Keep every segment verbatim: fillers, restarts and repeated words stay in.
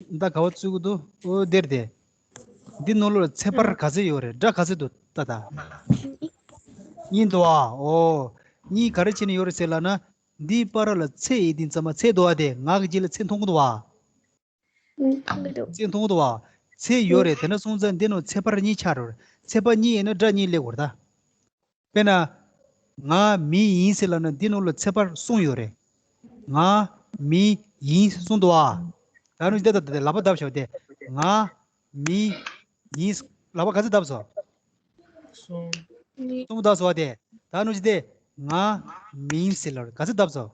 ད་ག་བ་བཙུགས་ཀྱི་འདུག་ཨོ་དེར་དེ། འདི་ནང་ལོགས་ལ་ཚེག་བར་ག་ཚོད་ཡོད་རེད། སྒྲ་ག་ཚོད་འདུག་ལྟ་ད། གཉིས་འདུག་ཨ། ཨོ། གཉིས་ག་རེ་བྱས་ནས་ཡོད་རེད་ཟེར་ལབ་ན། འདིའི་བར་ལ་ཚེག་ཡོད་དུས་ཙམ་པ་ཚེག་འདུག་ཨ། དེ་ངག་གི་རྗེས་ལ་ཚེག་མཐོང་གི་འདུག་ཨ། ཚེག་མཐོང་གི་འདུག་ཨ། ཚེག་ཡོད་རེད། དེ་འདྲ་སོང་ཙང་འདི་ནང་ཚེག་བར་གཉིས་ཆགས་རེད། ཚེག་བར་གཉིས་ཡིན་ན་སྒྲ་གཉིས་སླེབས་དགོས་རེད་ད། དཔེར་ན། ང་མི་ཡིན་ཟེར་ལབ་ན་འདི་ནང་ལ་ཚེག་བར་གསུམ་ཡོད་རེད། ང་མི་ཡིན་གསུངས་འདུག་ཨ། ད་ནུ་ཞིག་དེ་ད་ད་ལབ་པ་བརྡབས་ཤོག་དེ། ང་མི་ཡིན། ལབ་པ་ག་ཚོད་བརྡབས་སོང་། གསུམ། གསུམ་བརྡབས་སོང་བ་དེ། ད་ནུ་ཞིག་དེ། ང་མིན་ཟེར་ལབ་ག་ཚོད་བརྡབས་སོང་།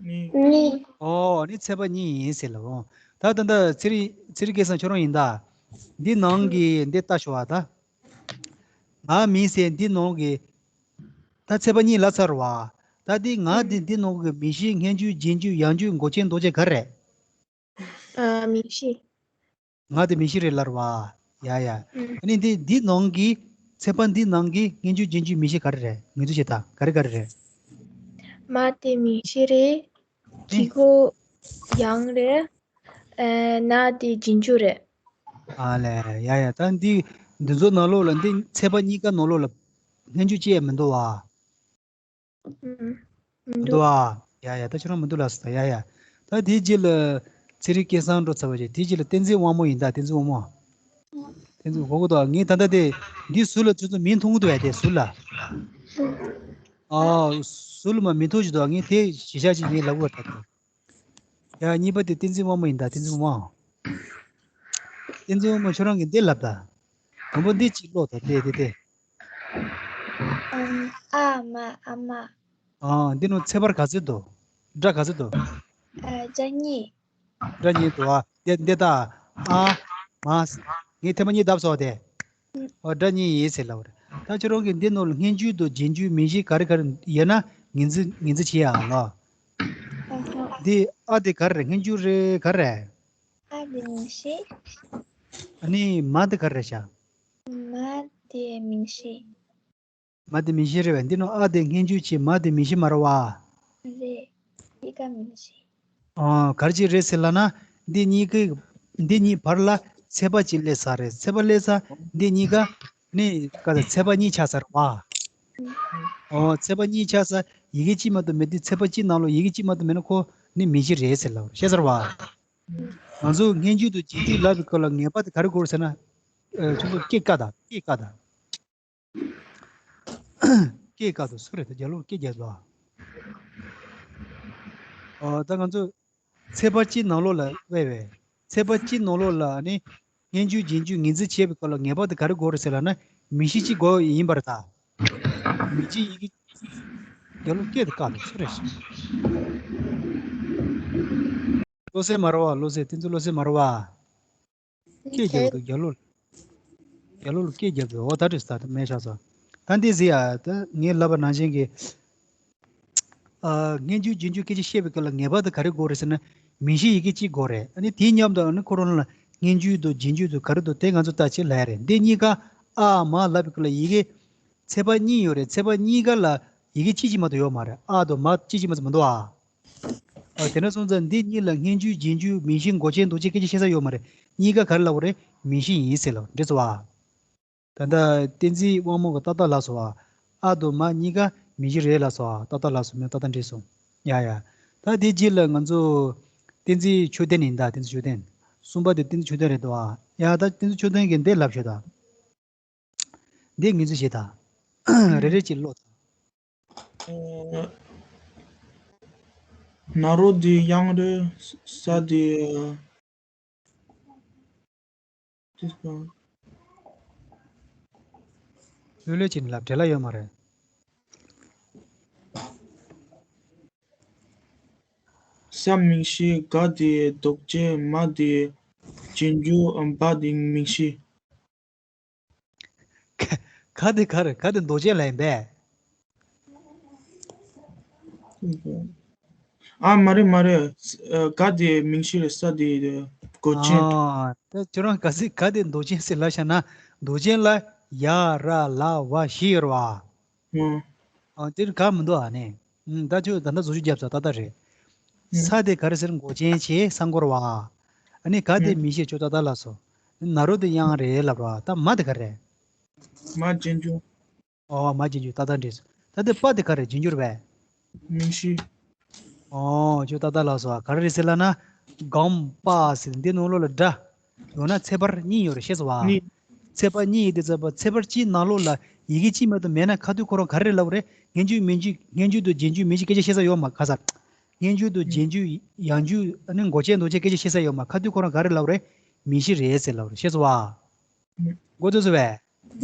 གཉིས། ཨོ་ནི་ཚེག་བར་གཉིས་ཡིན་ཟེར་ལབ་འོང་། ད་ད་ད་ཚེ་རིང་ཚེ་རིང་སྐལ་བཟང་ཁྱོད་རང་ཡིན་ད། འདི་ནང་གི་འདི་ལྟ་ཤོག་ཨ་ད། ང་མིན་ཟེར་འདི་ནང་གི། ད་ཚེག་བར་གཉིས་ལབ་ཚར་བ། ད་འདི་ང་འདི་འདི་ནང་གི་མིང་གཞི་སྔོན་འཇུག་རྗེས་འཇུག་ཡང་འཇུག་མགོ་ཅན་འདོགས་ཅན་ག་རེ་རེད། ཨ། མིང་གཞི། ང་དེ་མིང་གཞི་རེད་ལབ་རེད་བ། ཡ་ཡ། ཨ་ནི་འདི་འདི་ནང་གི་ཚེག་བར་འདི་ནང་གི་སྔོན་འཇུག་རྗེས་འཇུག་མིང་གཞི་ག་རེ་རེད། ངོས་འཛིན་བྱེད་སྟངས་ག་རེ་ག་རེ་རེད། མ་དེ་མིང་གཞི་རེད། ཨེ། གི་གུ་ཡང་རེད། ཨ། ན་དེ་རྗེས་འཇུག་རེད། ཨ་ལས། ཡ་ཡ། ད་འདི་འདི་ཚོ་ནང་ལོགས་ལ་འདི་ཚེག་བར་གཉིས་ཀ་ནང་ལོགས་ལ་སྔོན་འཇུག་ཅི་ཡང་མི་འདུག་བ། ཨུམ། མི་མི་འདུག་འདུག་ཨ། ཡ་ཡ། ད་ཁྱོད་རང་མི་འདུག་ལབ་སོང་། ད་ཡ་ཡ། ད་དེའི་རྗེས་ལ་ཚེ་རིང་སྐལ་བཟང་འགྲོ་ཚར་བ་རེད། དེའི་རྗེས་ལ་བསྟན་འཛིན་དབང་མོ་ཡིན་ད། བསྟན་འཛིན་དབང་མོ། བསྟན་འཛིན་གོ་གི་འདུག་ངས་ད་ལྟ་དེ་འདི་ཟུར་ལ་ཚུར་ཚུར་མིང་མཐོང་གི་འདུག་ཨ། དེ་ཟུར་ལ། ཨ། ཟུར་ལ་མ་མིང་མཐོང་ཞིག་འདུག་ངས་དེ་གཞི་བཞག་ཅིག་ངས་ལབ་དགོས་ད་དེ། ཡ། གཉིས་པ་དེ་བསྟན་འཛིན་དབང་མོ་ཡིན་ད། བསྟན་འཛིན་དབང་མོ། བསྟན་འཛིན་དབང་མོ་ཁྱོད་རང་གིས་འདི་ལབ་ད། དང་པོ་འདི་གཅིག་ཀློག་ད། དེ་དེ་དེ། ཨམ། ཨ་མ། ཨ་མ། ཨ། འདི་ནང་ཚེག་བར་ག་ཚོད་འདུག་སྒྲ་ག་ཚོད་འདུག་ཨ། སྒྲ་གཉིས། སྒྲ་གཉིས་འདུག་ཨ། འདི་འདི་ལྟ། ཨ་མ། ངས་ཐེངས་མ་གཉིས་བརྡབས་སོང་དེ། ཨ། སྒྲ་གཉིས་ཡིན་ཟེར་ལབ་རེད། ད་ཁྱོད་རང་གིས་འདི་ནང་ལ་སྔོན་འཇུག་དང་རྗེས་འཇུག་མིང་གཞི་ག་རེ་ག་རེ་ཡོད་ན་ངོས་འཛིན་ངོས་འཛིན་བྱེད་ཡ་ལ། ཨ་ཧ། འདི་ཨ་དེ་ག་རེ་རེད། སྔོན་འཇུག་རེད་ག་རེ་རེད། ཨ་དེ་མིང་གཞི། ཨ་ནི་མ་དེ་ག་རེ་རེད་ཤག་མ་དེ་མིང་གཞི། མ་དེ་མིང་གཞི་རེད་པས། འདི་ནང་ཨ་དེ་སྔོན་འཇུག་བྱས། མ་དེ་མིང་གཞི་མ་རེད་བ། རེད། འདི་ཀ་མིང་གཞི། ཨ། ག་རེ་ཅིག་རེད་ཟེར་ལབ་ན། འདི་གཉིས་ཀའི་འདི་གཉིས་བར་ལ་ཚེག་བར་གཅིག་སླེབས་ཚར་རེད། ཚེག་བར་སླེབས་ཚར། འདི་གཉིས་ཀ་ནི་ག་ཚད་ཚེག་བར་གཉིས་ཆགས་ཚར་བ། ཨོ། ཚེག་བར་གཉིས་ཆགས་ཚར། ཡི་གེ་གཅིག་མ་གཏོགས་མེད་དུས། ཚེག་བར་གཅིག་ནང་ལོགས་ཡི་གེ་གཅིག་མ་གཏོགས་མེད་ན་ཁོ་ནི་མིང་གཞི་རེད་ཟེར་ལབ་རེད། ཤེས་ཚར་བ། ང་ཚོ་སྔོན་འཇུག་དང་རྗེས་འཇུག་ལབ་པའི་སྐབས་ལ་ངེས་པར་དུ་ག་རེ་དགོས་རེད་ཟེར་ན། ཨ། ཁྱོད་ཚོ་སྐད་བཀག་དང་། སྐད་བཀག་དང་། སྐད་བཀག་དང་། སུ་རེད་ད་རྒྱབ་ལོགས་སྐད་རྒྱག་དང་། ཨ། ད་ང་ཚོ་ཚེག་བར་གཅིག་ནང་ལོགས་ལ་དབེ་བའི། ཚེག་བར་གཅིག་ནང་ལོགས་ལ་ནི་སྔོན་འཇུག་རྗེས་འཇུག་ངོས་འཛིན་བྱེད་པའི་སྐབས་ལ་ངེས་པར་དུ་ག་རེ་དགོས་རེད་ཟེར་ལབ་ན། མིང་གཞི་གཅིག་དགོས་ཡིན་པ་རེད་ད། མིང་གཞི་ཡི་གེ། རྒྱབ་ལོགས་སྐད་དེ་བཀག་དང་། སུ་རེད། བློ་གསལ་མ་རེད་བ། བློ་གསལ། དེ་ཚོ་བློ་གསལ་མ་རེད་བ། སྐད་རྒྱབ་འདུག་རྒྱབ་ལོགས། རྒྱབ་ལོགས་ལ་སྐད་རྒྱབ་འདུག་འོ་ད་འགྲིག་སོང་། ད་མེད་ཆགས་སོང་། ད་འདི་གཟིགས་ཨ། ད་ངས་ལབ་པ་ནང་བཞིན་གྱི། ཨ། སྔོན་འཇུག་རྗེས་འཇུག་སྐད་ཆ་བཤད་པའི་སྐབས་ལ་ངེས་པར་དུ་ག་རེ་དགོས་རེད་ཟེར་ན། མིང་གཞི་ཡི་གེ་གཅིག་དགོས་རེད། ཨ་ནི་དེའི་མཉམ་དུ་ཨ་ནི་ཁོ་རང་ལ་སྔོན་འཇུག་དང་རྗེས་འཇུག་དང་ག་རེ་འདུག་དེ་ང་ཚོ་ལྟ་ཅིག་ལབ་ཡ་རེད། འདི་གཉིས་ཀ་ཨ་མ་ལབ་པའི་སྐབས་ལ་ཡི་གེ་ཚེག་བར་གཉིས་ཡོད་རེད། ཚེག་བར་གཉིས་ཀ་ལ་ཡི་གེ་གཅིག་གཅིག་མ་གཏོགས་ཡོད་མ་རེད། ཨ་དང་མ་གཅིག་གཅིག་མ་གཏོགས་མི་འདུག་ཨ། ཨ། དེ་འདྲ་སོང་ཙང་འདི་གཉིས་ལ་སྔོན་འཇུག་རྗེས་འཇུག་མིང་གཞི་མགོ་ཅན་འདོགས་ཅན་སྐད་ཆ་བཤད་ས་ཡོད་མ་རེད། གཉིས་ཀ་ག་རེ་ལབ་དགོས་རེད། མིང་གཞི་ཡིན་ཟེར་ལབ། འགྲིག་སོང་བ། ད་ལྟ་བསྟན་འཛིན་དབང་མོ་གིས་ཏག་ཏག་ལབ་སོང་བ། ཨ་དང་མ་གཉིས་ཀ་མིང་གཞི་རེད་ལབ་སོང་བ། ཏག་ཏག་ལབ་སོང་། མོས་ཏག་ཏག་འགྲིག་སོང་། ཡ་ཡ། ད་དེ་རྗེས་ལ་ང་ཚོ་བསྟན་འཛིན་ཆོས་ལྡན་ཡིན་ད། བསྟན་འཛིན་ཆོས་ལྡན། གསུམ་པ་དེ་བསྟན་འཛིན་ཆོས་ལྡན་རེད་འདུག་ཨ། ཡ། ད་བསྟན་འཛིན་ཆོས་ལྡན་གྱིས་འདི་ལབ་ཤོག་ད། འདི་ངོས་འཛིན་བྱེད་དང་། རེ་རེ་གཅིག་ཀློག་དང་། ཨ། ན་རོ་དེ་གཡང་རེད། ས་དེ། ལྷོད་ལྷོད་བྱས་ནས་ལབ། བྲེལ་བ་ཡོད་མ་རེད། ས་མིང་གཞི། ག་དེ་འདོགས་ཅན། མ་དེ་རྗེས་འཇུག་བ་དེ་མིང་གཞི། ག་དེ་ག་རེ། ག་དེ་འདོགས་ཅན་ལབ་ཡིན་པས། ཨ་མ་རེད་མ་རེད། ག་དེ་མིང་གཞི་རེད། ས་དེ་འགོ་ཅན། ཨ། ད་ཁྱོད་རང་ག་ཚོད་ག་དེ་འདོགས་ཅན་ཟེར་ལབ་བཞག་ན། འདོགས་ཅན་ལ་ཡ་ར་ལ་བ་བཞི་ཡོད་རེད་བ། ཨ། དེར་ག་མི་འདུག་ཨ་ནི། ད་ཁྱོད་ད་ལྟ་བཟོ་བཅོས་བརྒྱབ་ཚར། ཏག་ཏག་རེད། ས་དེ་ག་རེ་ཟེར། མགོ་ཅན་བྱས། ས་འགོར་བ། ཨ་ནི་ག་དེ་ཨུམ། མིང་གཞིར་ཅོག་ཏག་ཏག་ལབ་སོང་། ན་རོ་དེ་དབྱངས་རེད་ལབ་ར། ད་མ་དེ་ག་རེད། མ་རྗེས་འཇུག་ཨོ་མ་རྗེས་འཇུག་ཏག་ཏག་འགྲིག་སོང་། ད་དེ་པ་དེ་ག་རེད། རྗེས་འཇུག་རེད་པས། མིང་གཞི། ཨོ་ཅོག་ཏག་ཏག་ལབ་སོང་། ག་རེ་རེད་ཟེར་ལབ་ན། སྒོམ་པ་ཟེར་འདི་ནང་ལོགས་ལ་སྒྲ། ཡང་ན་ཚེག་བར་གཉིས་ཡོད་རེད། ཤེས་སོང་བ། གཉིས། ཚེག་བར་གཉིས་ཡོད་དེ་ཚེག་བར་ཚེག་བར་གཅིག་ནང་ལོགས་ལ་ཡི་གེ་གཅིག་མ་གཏོགས་མེད་ན་ཁ་ཐུག་ཁོ་རང་ག་རེ་ལབ་རེད། སྔོན་འཇུག་མིང་གཞི། སྔོན་འཇུག་དང་རྗེས་འཇུག་མིང་གཞི་སྐད་ཆ་བཤད་ས་ཡོད་མ་ག་ས། སྔོན་འཇུག་དང་རྗེས་འཇུག་ཡང་འཇུག་ཨ་ནི་མགོ་ཅན་འདོགས་ཅན་སྐད་ཆ་བཤད་ས་ཡོད་མ། ཁ་ཐུག་ཁོ་རང་ག་རེ་ལབ་རེད། མིང་གཞི་རེད་ཟེར་ལབ་རེད། ཤེས་སོང་བ། མགོ་ཚོས་སོང་བས།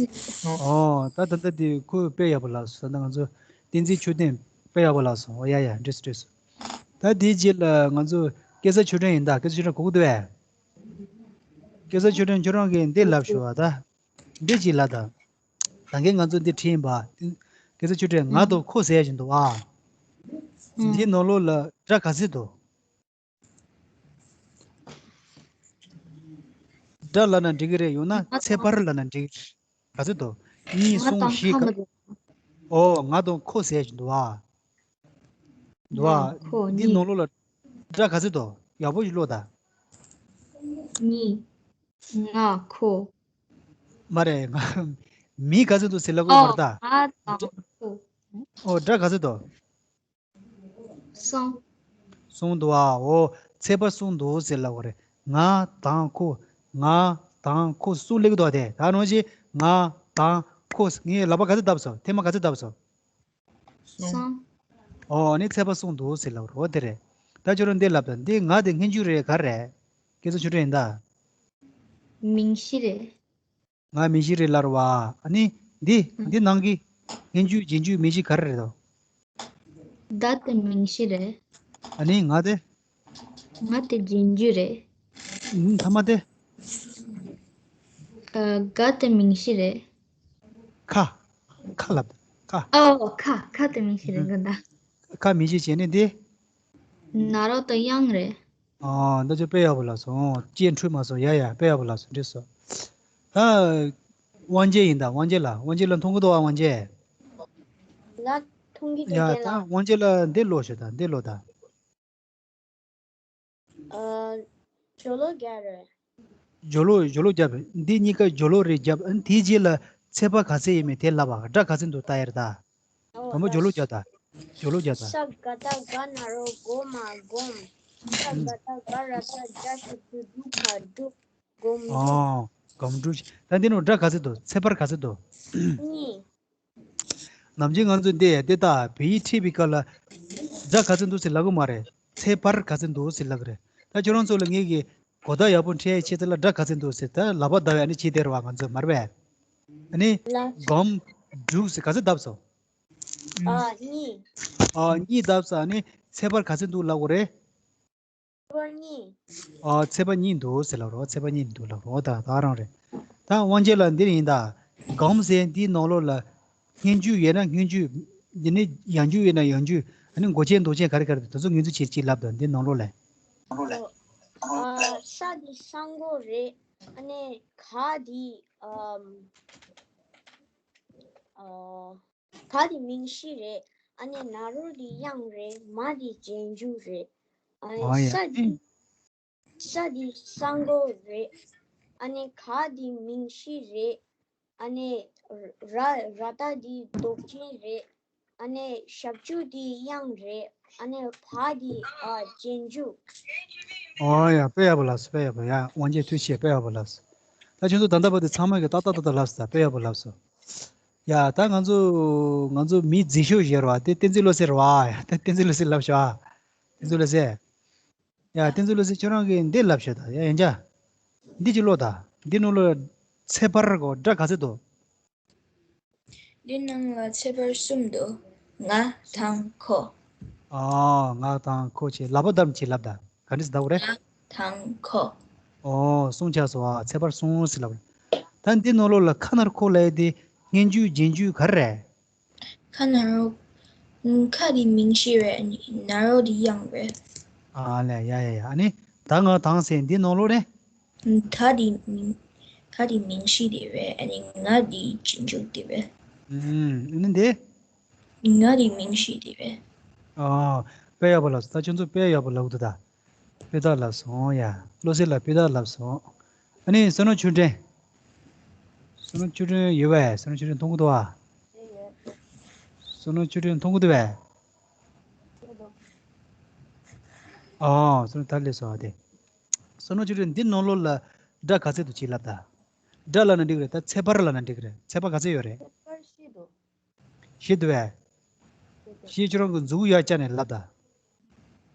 ཨོ། ཨོ་ད་ད་ལྟ་དེ་ཁོས་དཔེ་ཡག་པོ་ལབ་སོང་། ད་ང་ཚོ་བསྟན་འཛིན་ཆོས་ལྡན་དཔེ་ཡག་པོ་ལབ་སོང་། ཨོ་ཡ་ཡ་འགྲིག་སོང་འགྲིག་སོང་། ད་དེའི་རྗེས་ལ་ང་ཚོ་སྐལ་བཟང་ཆོས་སྒྲོན་ཡིན་ད། སྐལ་བཟང་ཆོས་སྒྲོན་གོ་གི་འདུག་བས། སྐལ་བཟང་ཆོས་སྒྲོན་ཁྱོད་རང་གིས་འདི་ལབ་ཤོག་ཨ། ད་འདི་ཅིག་ལབ་ད། ད་གིན་ང་ཚོ་འདི་བྲིས་ཡིན་པ། སྐལ་བཟང་ཆོས་སྒྲོན་ང་དང་ཁོ་ཟེར་བཞིན་འདུག་ཨ། འདི་ནང་ལོགས་ལ་སྒྲ་ག་ཚོད་འདུག་སྒྲ་ལབ་ན་འགྲིག་གི་རེད། ཡང་ན་ཚེག་བར་ལབ་ན་འགྲིག་གི་རེད། ག་ཚོད་འདུག་གཉིས། གསུམ། བཞི། ག་ཨོ་ང་དང་ཁོ་ཟེར་བཞིན་འདུག་ཨ། འདུག་ཨ། ང་ཁོ་འདི་གཉིས། ནང་ལོགས་ལ་སྒྲ་ག་ཚོད་འདུག་ཡག་པོ་ཞིག་ཀློག་ད། གཉིས། ང་ཁོ། མ་རེད། ང་མི་ག་ཚོད་འདུག་ཟེར་ལབ་དགོས་མ་རེད་ད། ཨོ་ང་དང་ཁོ། ཨོ་སྒྲ་ག་ཚོད་འདུག་གསུམ། གསུམ་འདུག་ཨ། འོ། ཚེག་བར་གསུམ་འདུག་ཟེར་ལབ་དགོས་རེད། ང་དང་ཁོ། ང་དང་ཁོ་གསུམ་སླེབས་ཀྱི་འདུག་ཨ། དེ་ད་ནང་བཞིན་ང་དང་ཁོ། ངས་ལག་པ་ག་ཚོད་བརྡབས་སོང་། ཐེངས་མ་ག་ཚོད་བརྡབས་སོང་། གསུམ། འོ་ནི་ཚེག་བར་གསུམ་འདུག་ཟེར་ལབ་དགོས་རེད། འོ་དེ་རེད། ད་ཁྱོད་རང་འདི་ལབ་དང་། འདི་ང་དེ་སྔོན་འཇུག་རེད་ག་རེ་རེད། སྐལ་བཟང་ཆོས་སྒྲོན་ཡིན་ད། མིང་གཞི་རེད། ང་མིང་གཞི་རེད་ལབ་རེད་བ། ཨ་ནི་འདི་ཨ། འདི་ནང་གི་སྔོན་འཇུག་རྗེས་འཇུག་མིང་གཞི་ག་རེ་རེད་དོ། ད་དེ་མིང་གཞི་རེད། ཨ་ནི་ང་དེ། ང་དེ་རྗེས་འཇུག་རེད། ཨ་ནི་མཐའ་མ་དེ། ཨ། ག་དེ་མིང་གཞི་རེད། ཁ། ཁ་ལབ། ཁ། ཨོ་ཁ། ཁ་དེ་མིང་གཞི་རེད་ག་ད། ཁ་མིང་གཞི་བྱས་ནས་འདི། ན་རོ་དང་དབྱངས་རེད། ཨ། འདི་ཚོ་དཔེ་ཡག་པོ་ལབ་སོང་། སྐྱེས་འཁྲུལ་མ་སོང་། ཡ་ཡ་དཔེ་ཡག་པོ་ལབ་སོང་། འགྲིག་སོང་། ད་དབང་རྒྱལ་ཡིན་ད། དབང་རྒྱལ་ལ། དབང་རྒྱལ་ལ་མཐོང་གི་འདུག་ཨ། དབང་རྒྱལ། ལ་མཐོང་གི་འདུག་ཡ་རྒན་ད་ལགས། དབང་རྒྱལ་ལ་འདི་ཀློག་ཤོག་ད། འདི་ཀློག་ད། ཨ། སྦྱོར་ཀློག་རྒྱབ་རེད། སྦྱོར་ཀློག་སྦྱོར་ཀློག་རྒྱབ། འདི་གཉིས་ཀ་སྦྱོར་ཀློག་རེ་རྒྱབ། ཨ་ནི་དེའི་རྗེས་ལ་ཚེག་བར་ག་ཚོད་ཡོད་མེད་དེ་ལབ་པ། སྒྲ་ག་ཚོད་འདུག་ལྟ་ཡ་རེད་ད། ཨོ་དང་པོ་ད། སྦྱོར་ཀློག་རྒྱབ་ད། སྦྱོར་ཀློག་རྒྱབ་ད། ས་ག་བཏགས་སྒ་ན་རོ་སྒོ་མ་སྒོམ། ས་ག་བཏགས་སྒ་ར་བཏགས་སྒྲ་ཞབས་ཀྱུ་སྒྲུ་ཁ་སྒྲུབ། སྒོམ་སྒྲུབ། ཨོ། སྒོམ་སྒྲུབ། ད་འདི་ནང་སྒྲ་ག་ཚོད་འདུག་ཚེག་བར་ག་ཚོད་འདུག་གཉིས། ནམ་རྒྱུན་ང་ཚོས་འདི་འདི་ལྟ་བོད་ཡིག་ཁྲིད་པའི་སྐབས་ལ་སྒྲ་ག་ཚོད་འདུག་ཟེར་ལབ་གི་མ་རེད། ཚེག་བར་ག་ཚོད་འདུག་ཟེར་ལབ་གི་རེད། ད་ཁྱོད་རང་ཚོ་ལ་ངས་ཀྱི་གོ་བརྡ་ཡག་པོ་འཕྲད་ཡའི་ཆེད་དུ་ལ་སྒྲ་ག་ཚོད་འདུག་ཟེར། ད་ལག་པ་བརྡབ་ཡ་ནི་བྱེད་བསྡད་རེད་བ། ང་ཚོ་མ་རེད་པས། ཨ་ནི་ལ། སྒོམ་སྒྲུབ་ཟེར་ག་ཚོད་བརྡབས་སོང་། ཨ་གཉིས། ཨ་གཉིས་བརྡབས་སོང་། ཨ་ནི་ཚེག་བར་ག་ཚོད་འདུག་ལབ་དགོས་རེད། ཚེག་བར་གཉིས། ཨ། ཚེག་བར་གཉིས་འདུག་ཟེར་ལབ་རོགས། ཚེག་བར་གཉིས་འདུག་ལབ་རོགས། ད་ད་རང་རེད། ད་དབང་རྒྱལ་ལ་འདིར་ཡིན་ད། སྒོམ་ཟེར་འདིའི་ནང་ལོགས་ལ་སྔོན་འཇུག་ཡོད་ན་སྔོན་འཇུག་འདི་ནི་ཡང་འཇུག་ཡོད་ན་ཡང་འཇུག་ཨ་ནི་མགོ་ཅན་འདོགས་ཅན་ག་རེ་ག་རེ་འདུག་དེ་ཚོ་ངོས་འཛིན་བྱེད་ཅིག་ལབ་དང་འདི་ནང་ལོགས་ལ། ཨ། ས་འདི་ས་མགོ་རེད། ཨ་ནི་ག་འདི་ཨམ། ཨ། ག་དེ་མིང་གཞི་རེད། ཨ་ནི་ན་རོ་དེ་དབྱངས་རེད། མ་དེ་རྗེས་འཇུག་རེད། ཨ་ནི་ཨ་ཡ། ས་དེ་ས་དེ་ས་མགོ་རེད། ཨ་ནི་ག་དེ་མིང་གཞི་རེད། ཨ་ནི་ར་ར་བཏགས་དེ་འདོགས་ཅན་རེད། ཨ་ནི་ཞབས་ཀྱུ་དེ་དབྱངས་རེད། ཨ་ནི་བ་དེ་ཨ་རྗེས་འཇུག་ཨ་ཡ། དཔེ་ཡག་པོ་ལབ་སོང་། དཔེ་ཡག་པོ། ཡ་དབང་རྒྱལ་ཐུགས་རྗེ་ཆེ། དཔེ་ཡག་པོ་ལབ་སོང་། ད་ཁྱོད་ཚོ་ད་ལྟ་བར་དུ་ཚང་མ་གིས་ཏག་ཏག་ཏག་ཏག་ལབ་སོང་། ད་དཔེ་ཡག་པོ་ལབ་སོང་། ཡ་ད་ང་ཚོ་ང་ཚོ་མི་རྫིག་ཤོས་ཞིག་རེད་བ། དེ་བསྟན་འཛིན་བློ་གསལ་རེད་བ། ཡ་ད་བསྟན་འཛིན་བློ་གསལ་ལབ་ཤོག་ཨ། བསྟན་འཛིན་བློ་གསལ། ཡ་བསྟན་འཛིན་བློ་གསལ་ཁྱོད་རང་གིས་འདི་ལབ་ཤོག་ད། ཡ་ཡན་ཆད། འདི་ཅིག་ཀློག་ད། འདི་ནང་ལ་ཚེག་བར་གོ་སྒྲ་ག་ཚོད་འདུག་འདི་ནང་ལ་ཚེག་བར་གསུམ་འདུག་ང་དང་ཁོ། ཨ། ང་དང་ཁོ་བྱས། ལག་པ་བརྡབ་བྱས་ལབ་ད། ག་འདྲས་བརྡབ་དགོས་རེད། ང་དང་ཁོ། ཨོ་གསུམ་ཆགས་སོང་ཨ། ཚེག་བར་གསུམ་ཟེར་ལབ་རེད། ད་འདི་ནང་ལོགས་ལ་ཁ་ན་རོ་ཁོ་ལབ་ཡ་དེ་སྔོན་འཇུག་རྗེས་འཇུག་ག་རེ་རེད། ཁ་ན་རོ། ཁ་དེ་མིང་གཞི་རེད། ན་རོ་དེ་དབྱངས་རེད། ཨ་ལས། ཡ་ཡ་ཡ། ཨ་ནི་ད་ང་དང་ཟེར་འདི་ནང་ལོགས་ནས། ད་དེ་མིང་། ཁ་དེ་མིང་གཞི་དེ་རེད། ཨ་ནི་ང་དེ་རྗེས་འཇུག་དེ་རེད། ཨུམ། ཨ་ནི་འདི། ང་དེ་མིང་གཞི་དེ་རེད། ཨ། དཔེ་ཡག་པོ་ལབ་སོང་། ད་ཁྱོད་ཚོ་དཔེ་ཡག་པོ་ལབ་འདུག་ད། སྤུས་དག་ལབ་སོང་ཡ། བློ་གསལ་ལགས་སྤུས་དག་ལབ་སོང་། ཨ་ནི་བསོད་ནམས་ཆོས་སྒྲོན། བསོད་ནམས་ཆོས་སྒྲོན་ཡོད་པས། བསོད་ནམས་ཆོས་སྒྲོན་མཐོང་གི་འདུག་ཨ། བསོད་ནམས་ཆོས་སྒྲོན་མཐོང་གི་འདུག་པས། ཨོ་བསོད་ནམས་ད་ལས་སོང་ཨ་དེ། བསོད་ནམས་ཆོས་སྒྲོན་འདི་ནང་ལོགས་ལ་སྒྲ་ག་ཚད་འདུག་ཅིག་ལབ་ད། སྒྲ་ལབ་ན་འགྲིག་གི་རེད། ད་ཚེག་བར་ལབ་ན་འགྲིག་གི་རེད། ཚེག་བར་ག་ཚད་ཡོད་རེད། ཚེག་བར་བཞི་འདུག་བཞི་འདུག་པས། བཞི་འདུག་པས། བཞི་ཁྱོད་རང་གི་མཛུབ་གུ་ཡར་བཀྱགས་ནས་ལབ་ད།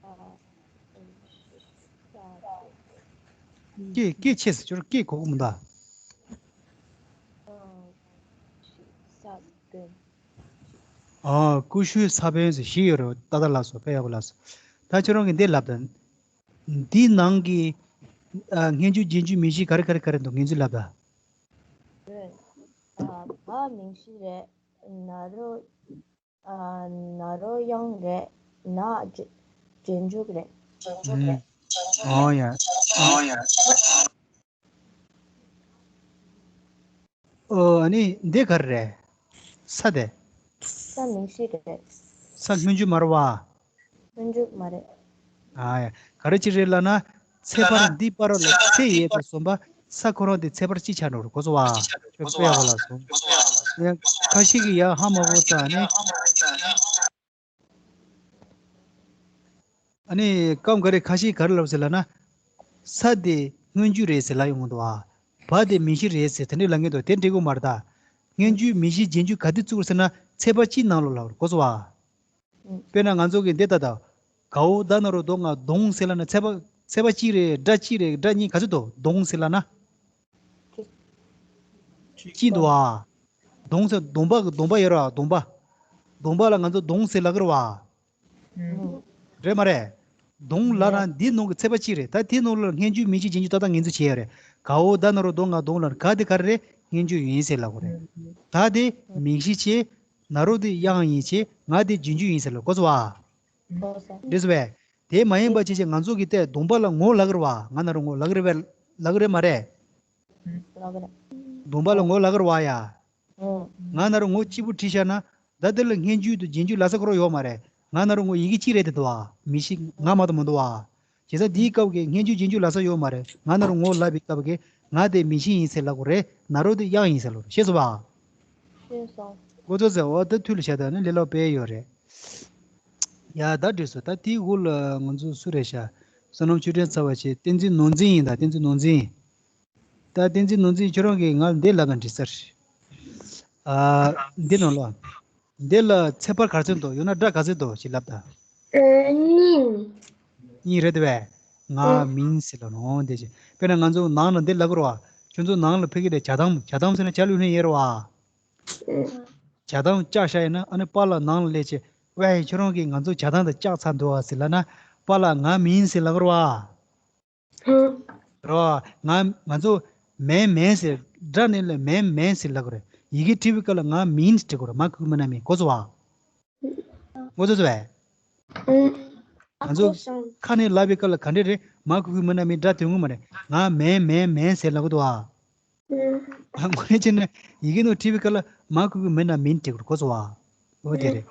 ཨ། སྐད་སྐད་ཆེ་ཟེར་ཁྱོད་རང་སྐད་གོ་གི་མི་འདུག་ཨ། ཨ། ས་བདུན། ཨ། ཀུ་ཤུའི་ས་བོན་ཟེར་བཞི་ཡོད་རེད། ཏག་ཏག་ལབ་སོང་། དཔེ་ཡག་པོ་ལབ་སོང་། ད་ཁྱོད་རང་གིས་འདི་ལབ་ད། འདིའི་ནང་གི། ཨ། སྔོན་འཇུག་རྗེས་འཇུག་མིང་གཞི་ག་རེ་ག་རེ་ག་རེ་འདུག་ངོས་འཛིན་ལབ་ད། རེད། ཨ། བ་མིང་གཞི་རེད། ན་རོ། ཨ། ན་རོ་དབྱངས་རེད། ན་རྗེས་རྗེས་འཇུག་རེད། རྗེས་འཇུག་རེད། ཨོ་ཡ། ཨོ་ཡ། ཨོ་ཨ་ནི་འདི་ག་རེ་རེད། ས་དེ། ས་མིང་གཞི་རེད། ས་སྔོན་འཇུག་མ་རེད་པ། སྔོན་འཇུག་མ་རེད། ཨ་ཡ། ག་རེ་ཅིག་རེད་ལབ་ན། ཚེག་བར་འདི་བར་ལ་ཚེག་ཡོད་པ་སོང་པ། ས་ཁོ་རང་དེ་ཚེག་བར་གཅིག་ཆགས་འགྲོ་རེད། གོ་སོང་པ། ཁྱོད་དཔེ་ཡག་པོ་ལབ་སོང་། ཡང་ཁ་ཤས་ཀྱིས་ཡ་ཧ་མ་གོ་ཙང་ནི། ཨ་ནི་སྐབས་འགའ་རེ་ཁ་ཤས་ག་རེ་ལབ་ཟེར་ལབ་ན། ས་དེ་སྔོན་འཇུག་རེད་ཟེར་ལབ་ཡོང་གི་འདུག་པ། བ་དེ་མིང་གཞི་རེད་ཟེར་དེ་འདྲས་ལབ་མཁན་འདུག་དེ་འགྲིག་གི་མ་རེད་ད། སྔོན་འཇུག་མིང་གཞི་རྗེས་འཇུག་ག་དེ་བཙུགས་ཟེར་ན་ཚེག་བར་གཅིག་ནང་ལོགས་ལབ་རེད། གོ་སོང་པ། དཔེར་ན་ང་ཚོ་གི་འདི་ལྟ་ད། གའོ་ད་ན་རོ་དོ་ང་གདོང་ཟེར་ལབ་ན་ཚེག་བར་ཚེག་བར་གཅིག་རེད། སྒྲ་གཅིག་རེད། སྒྲ་གཉིས་ག་ཚོད་འདུག་གདོང་ཟེར་ལབ་ན། གཅིག་འདུག་པ། གདོང་ཟེར་གདོང་པ་གི་གདོང་པ་ཡོད་རེད་པ། གདོང་པ། གདོང་པ་ལ་ང་ཚོ་གདོང་ཟེར་ལབ་ཀྱི་རེད་པ། རེད་མ་རེད། གདོང་ལབ་ན་འདི་ནང་གི་ཚེག་བར་གཅིག་རེད། ད་དེ་ནང་ལ་སྔོན་འཇུག་མིང་གཞི་རྗེས་འཇུག་ཏག་ཏག་ངོས་འཛིན་བྱས་ཡོད་རེད། གའོ་ད་ན་རོ་དོ་ང་གདོང་ལབ་ན་ག་དེ་ག་རེ་རེད། སྔོན་འཇུག་ཡིན་ཟེར་ལབ་དགོས་རེད། ད་དེ་མིང་གཞི་བྱས། ན་རོ་དེ་དབྱངས་ཡིན་བྱས། ང་དེ་རྗེས་འཇུག་ཡིན་ཟེར་ལབ་དགོས་སོང་པ། འགྲིག་སོང་པས། དེ་མ་ཡིན་པ་བྱས་བྱས་ང་ཚོ་གི་ལྟས་གདོང་པ་ལ་ངོ་ལབ་ཀྱི་རེད་པ། ང་ན་རོ་ངོ་ལབ་ཀྱི་རེད་པས། ལབ་ཀྱི་རེད་མ་རེད། གདོང་པ་ལ་ངོ་ལབ་ཀྱི་རེད་པ་ཡ། ང་ན་རོ་ངོ་གཅིག་པུ་བྲིས་བཞག་ན། ད་དེ་ལ་སྔོན་འཇུག་དང་རྗེས་འཇུག་ལབ་ས་ཁོ་རང་ཡོད་མ་རེད། ང་ན་རོ་ངོ་ཡི་གེ་གཅིག་རེད་དེ་འདུག་པ། མིང་གཞི་ང་མ་གཏོགས་མི་འདུག་པ། བྱས་ཙང་འདིའི་སྐབས་ཀྱི་སྔོན་འཇུག་རྗེས་འཇུག་ལབ་ས་ཡོད་མ་རེད། ང་ན་རོ་ངོ་ལབ་པའི་སྐབས་ཀྱི་ང་དེ་མིང་གཞི་ཡིན་ཟེར་ལབ་དགོས་རེད། ན་རོ་དེ་དབྱངས་ཡིན་ཟེར་ལབ་དགོས་རེད། ཤེས་སོང་པ། ཤེས་སོང་། འོ་ཙོ་ཙེ་འོ་ད་ཐུགས་ལ་བཞག་ད་ནི་ལས་སླ་པོ་དཔེ་ཡོད་རེད། ཡ་ད་འགྲིག་སོང་། ད་དེའི་འོག་ལ་ང་ཚོ་སུ་རེད་ཤག་བསོད་ནམས་ཆོས་སྒྲོན་ཚར་བ་བྱས། བསྟན་འཛིན་ནོར་འཛིན་ཡིན་ད། བསྟན་འཛིན་ནོར་འཛིན། ད་བསྟན་འཛིན་ནོར་འཛིན་ཁྱོད་རང་གིས་ང་ལ་འདི་ལབ་ན་འགྲིག་ས་རེད། ཨ། འདི་ནང་ལ། འདི་ལ་ཚེག་བར་ག་ཚོད་འདུག་ཡང་ན་སྒྲ་ག་ཚོད་འདུག་ཅིག་ལབ་ད། ཨ། གཉིས། གཉིས་རེད་དེ་བས། ང་ཨ། མིན་ཟེར་ལབ་ནོ་འདི་ཅིག་དཔེར་ན་ང་ཚོ་ནང་ལ་འདི་ལབ་དགོས་རེད་པ། ཁྱོད་ཚོ་ནང་ལ་ཕ་གི་ལ་ཇ་དམ། ཇ་དམ་ཟེར་ན་ཇ་བླུགས་མཁན་ཡིན་རེད་པ། ཨ། ཇ་དམ་བཅག་བཞག་ཡིན་ན་ཨ་ནི་པཱ་ལགས་ནང་ལ་སླེབས་བྱས། ཝེ་ཁྱོད་རང་གིས་ང་ཚོ་ཇ་དམ་དེ་བཅག་ཚར་འདུག་ག་ཟེར་ལབ་ན། པཱ་ལགས་ང་མིན་ཟེར་ལབ་དགོས་རེད་པ། རོ། ང་ང་ཚོ་མེན་མེན་ཟེར། སྒྲ་ནས་ལ་མེན་མེན་ཟེར་ལབ་དགོས་རེད། ཡི་གེ་བྲིས་པའི་སྐབས་ལ་ང་མིན་བྲི་དགོས་རེད། མ་གི་གུ་མི་ན་མིན། གོ་སོང་པ། ངོ་ཚ་ཚ་བས། ང་ཚོ་ཁ་ནས་ལབ་པའི་སྐབས་ལ་ག་འདྲས་རེད། མ་གི་གུ་མི་ན་མིན་སྒྲ་དོན་ངོ་མ་རེད། ང་མེན་མེན་མེན་ཟེར་ལབ་གི་འདུག་པ། ཨ། ངོ་ནས་བྱས་ན་ཡི་གེ་ནང་བྲིས་པའི་སྐབས་ལ་མ་གི་གུ་མི་ན་མིན་བྲི་དགོས་རེད། གོ་སོང་པ། འོ་དེ་རེད།